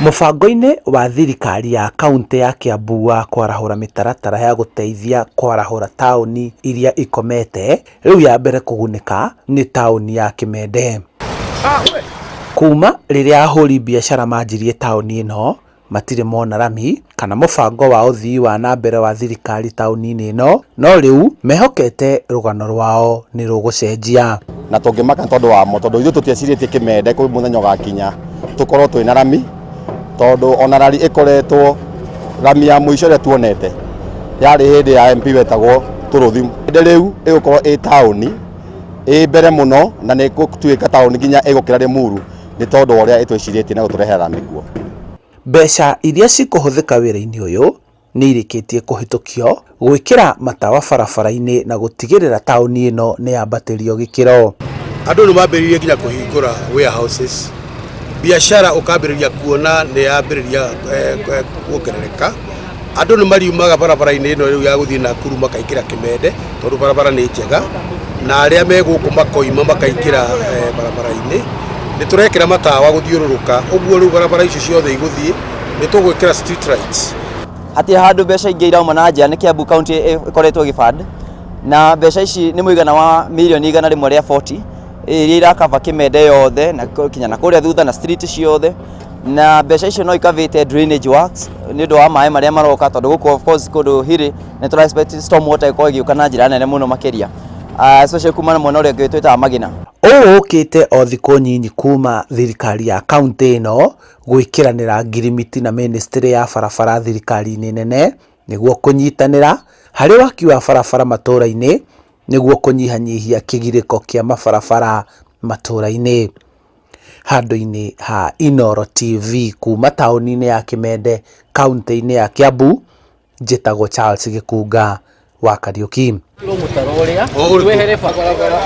Mũbango-inĩ wa thirikari ya kauntĩ ya Kiambu wa kwarahũra mĩtaratara ya gũteithia kwarahũra taũni iria ikomete, rĩu ya mbere kũgunĩka nĩ taũni ya Kĩmende. Kuma rĩrĩa ahũri biacara manjirie taũni ĩno, matirĩ mona rami kana mũbango wa ũthii wa na mbere wa thirikari taũni-inĩ ĩno, no rĩu mehokete rũgano rwao nĩ rũgũcenjia. Na tũngĩmaka nĩ tondũ wamo, tondũ ithuĩ tũtiecirĩtie Kĩmende kwĩ mũthenya ũgakinya tũkorwo twĩna rami, tondũ ona rari ĩkoretwo rami ya mũico ĩrĩa tuonete yarĩ hĩndĩ ya MP wetagwo Tũrũthi. Hĩndĩ rĩu ĩgũkorwo ĩ taũni ĩ mbere mũno na nĩ ĩgũtuĩka taũni nginya ĩgũkĩra Limuru nĩ tondũ wa ũrĩa ĩtwĩcirĩtie na gũtũrehera rami kuo. Mbeca iria cikũhũthĩka wĩra-inĩ ũyũ nĩ irĩkĩtie kũhĩtũkio gwĩkĩra matawa barabara-inĩ na gũtigĩrĩra taũni ĩno nĩ yambatĩrio gĩkĩro. Andũ nĩ mambĩrĩirie nginya kũhingũra warehouses, biacara ũkambĩrĩria kuona nĩ yambĩrĩria kuongerereka. Andũ nĩ mariumaga barabara-inĩ ĩno rĩu ya gũthiĩ Nakuru makaingĩra Kĩmende tondũ barabara nĩ njega, na arĩa me gũkũ makoima makaingĩra barabara-inĩ. Nĩ tũrekĩra matawa gũthiũrũrũka, ũguo rĩu barabara icio ciothe igũthiĩ, nĩ tũgwĩkĩra street lights. Hatirĩ handũ mbeca ingĩ irauma na nja, nĩ Kiambu County ĩkoretwo ĩgĩband, na mbeca ici nĩ mũigana wa mirioni 140 iria irakaba Kĩmende yothe na kinya na kũrĩa thutha na street ciothe, na mbeca icio no ikavĩte drainage works nĩ ũndũ wa maĩ marĩa maroka, tondũ gũkũ of course kũndũ hiri nĩ tũra expect storm water ĩkorwo ĩgĩũka na njĩra nene mũno makĩria, especially kuma na mwena ũrĩa ũngĩ twĩtaga Magina. Ũũ ũkĩte o thikũ nyinyi kuma thirikari ya kauntĩ ĩno gwĩkĩranĩra ngirimiti na ministry ya barabara thirikari-inĩ nene nĩguo kũnyitanĩra harĩ waki wa barabara matũra-inĩ nĩguo kũnyihanyihia kĩgirĩko kĩa mabarabara matũra-inĩ. Handũ-inĩ ha Inooro TV kuma taũni-inĩ ya Kĩmende kauntĩ-inĩ ya Kiambu, njĩtagwo Charles Gĩkunga wa Kariũki. Mũtaro ũrĩa wehere barabara.